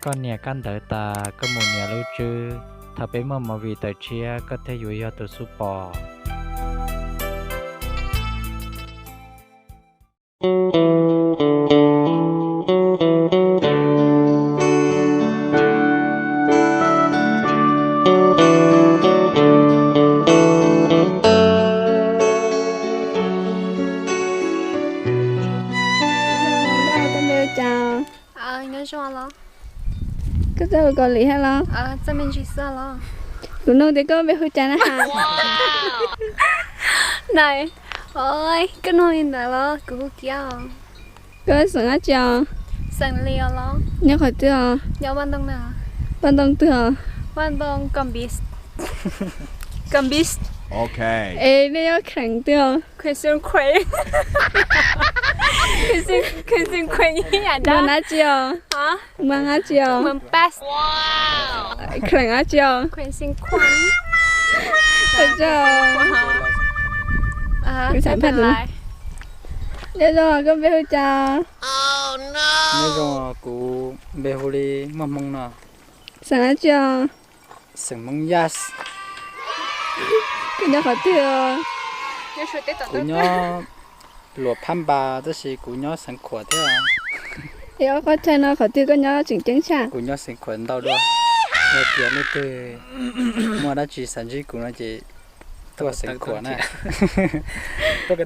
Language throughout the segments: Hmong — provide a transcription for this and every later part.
Koj nias kab ntawv tas koj mus nias lub tswb, thaum peb muaj movie tawm tshiab koj thiaj yuav yog tus xub pom. Koj npe hu cas? Nyob zoo los? Koj txawj hu Kaus Lim thiab los? Txawj me ntsis xwb los. Kuv nug tias koj npe hu cas na has. Nai, oi, koj nug li ntawd los kuv hu Kiab os. Koj xeem dab tsi os? Xeem Lis os los. Nyob qhov twg os? Nyob Vaj Ntoo na. Vaj Ntoo twg os? Vaj Ntoo Kom Pis. Kom Pis. Es nej nyob kheem twg os? Kheem xeem Khuem. Kheem xeem Khuem ib yam dab. Mus dab tsi os? Mus dab tsi os? Kheem dab tsi os? Ua tsaug. Xam phaj tus no. Nyob zoo, koj npe hu cas? Nyob zoo, kuv npe hu li Muaj Hmoo no. Xeem dab tsi os? Xeem Hmoob Yaj. Koj nyob qhov twg? Kuv nyob Luam Phab Npas tab sis kuv nyob Xeev Khuam thiab. Es ob qhov chaw no qhov twg koj nyob tseem ceeb tshaj? Kuv nyob Xeev Khuam ntau dua. Yog tias leej twg muaj dab tsi xav ntsib kuv no ces tuaj Xeev Khuam na. Koj,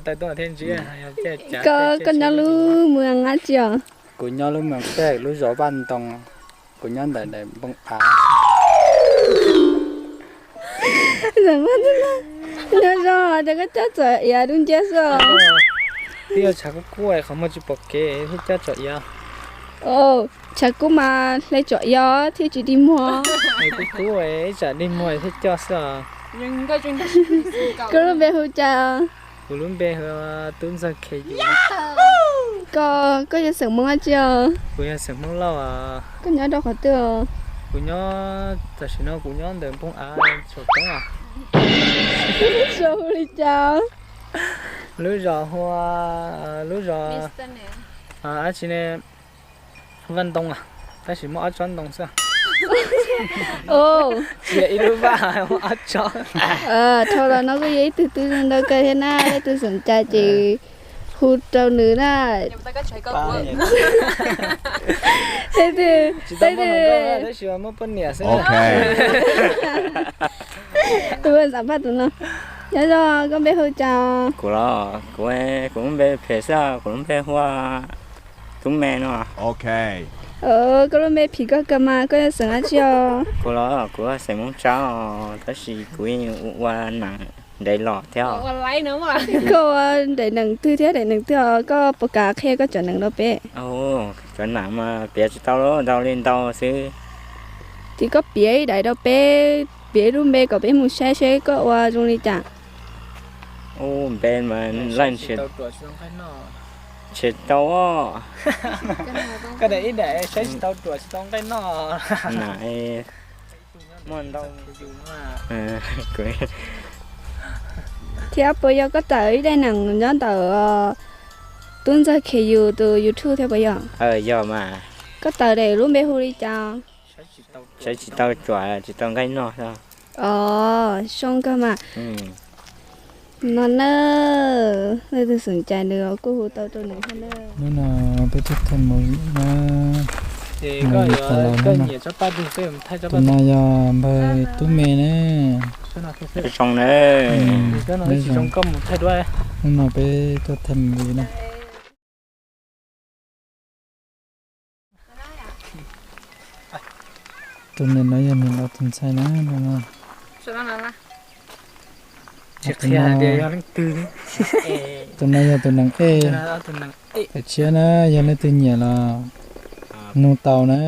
koj nyob lub moos dab tsi os? Kuv nyob lub moos Pej, lub zos Vaj Ntoo. Kuv nyob ntawm daim npoo av. Nyob zoo, cas koj coj txom iav dub nciab xwb os? Twb yog tshav kub kub qhov muag tsis pom kev thiaj coj txom iav. Tshav kub mas hle txom iav thiaj tsis dig muag. Kub kub ib tsam dig muag thiaj coj xwb os. Koj lub npe hu cas? Kuv lub npe hu Tub Ntxawg Khe Yus. Koj, koj yog xeem Hmoob dab tsi os? Kuv yog xeem Hmoob Lauj os. Koj nyob rau qhov twg os? Kuv nyob, tam sim no kuv nyob ntawm npoo av saum roob os. Lub zos hu li cas? Lub zos hu, lub zos dab tsi ne, Vaj Ntoo, tab sis muaj ob tsob ntoo xwb. Ib lub vaj muaj ob tsob. Dhau los no kuj yog ib tug tub zoo ntau kawg thiab na, leej twg xom cai ces hu rau nws na. Leej twg, leej twg, tab sis muaj poj niam xwb. Tus xam phaj tus no, nyob zoo, koj npe hu cas? Kuv los, kuv, kuv lub npe phem xwb, kuv lub npe hu ua Tub Me no. Koj lub npe phim koj kawg mas, koj yog xeem dab tsi os? Kuv los, kuv yog xeem Hmoob Tsab os, tab sis kuv ua neem ntev los thiab. Koj ua ntev neem twg thiab daim neem twg os? Koj puas kam qhia koj cov neem rau peb? Cov neem mas piav tsis tau, ntau li ntau xwb. Ces koj piav ib daim rau peb, piav ib lub npe kom peb mus saib seb koj ua zoo li cas. Ub, npe mas laj ntshe tsis tau. Koj daim ib daim saib tsis tau ruam tsis tau nqaij noj. Muaj ntau. Thiab puas yog koj tawm ib daim neem nyob ntawm Tub Ntxawg Khe Yus tus YouTube thiab puas yog? Yog mas. Koj tawm daim lub npe hu li cas? Saib tsis tau ruam tsis tau nqaij noj. Os, zoo kawg mas. No na, leej twg xom cai nws kuj hu tau rau nws thiab na. Hnub no peb tuaj tham movie na. Tus no yog npawg Tub Me na. Zoo na. Hnub no peb tuaj tham movie na. Tus neeg no yog nws los tus ntxhais na. Tsis qhia tias yog leej twg. Tus no yog tus neeg ej. Tus tshiab na, yog leej twg nyiam los nug tau na.